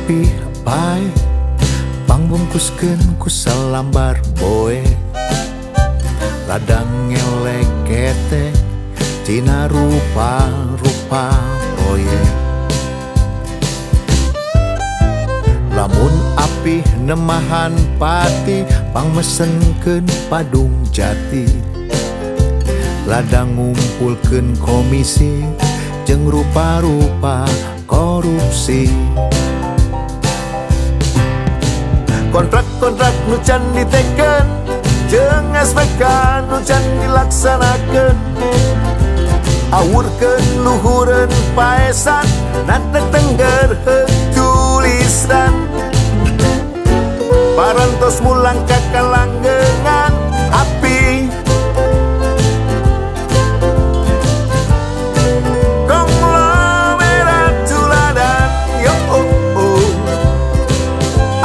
api pae pangbungkuskeun ku salambar boe ladang ngelekete tina rupa-rupa proyek lamun api nemahan pati pangmesenkeun padung jati ladang ngumpulkeun komisi jeung rupa-rupa korupsi kontrak-kontrak nu can diteken jeung SPK nu can dilaksanakeun awurkeun luhureun paesan nate tengger heuk tulisan parantos mulang ka kalanggengan api konglomerat tuladan yo oh oh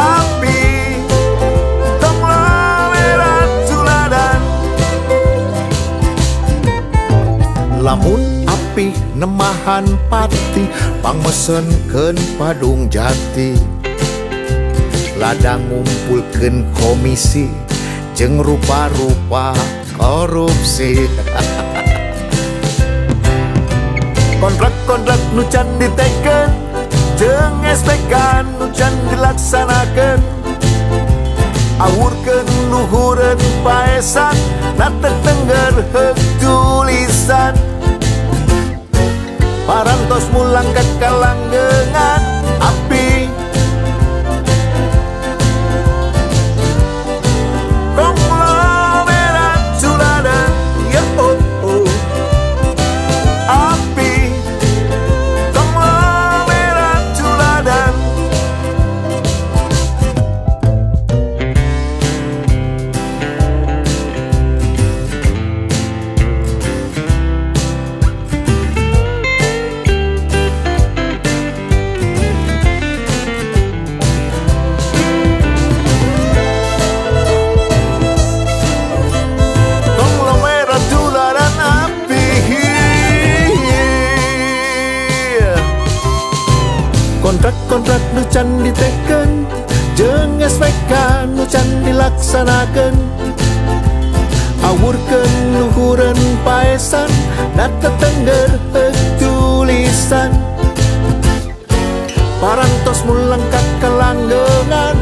api konglomerat tuladan lamun api nemahan pati pangmesenkeun padung jati ladang ngumpulkeun komisi jeung rupa-rupa korupsi kontrak-kontrak nu can diteken jeung SPK nu can dilaksanakeun awurkeun luhureun paesan nate tengger heuk tulisan parantos mulang ka kalanggengan api konglomerat tuladan yo oh oh api konglomerat tuladan. Konglomerat tuladan api kontrak-kontrak nu can diteken jeung SPK nu can dilaksanakeun awurkeun luhureun paesan nate tengger heuk tulisan parantos mulang ka kalanggengan.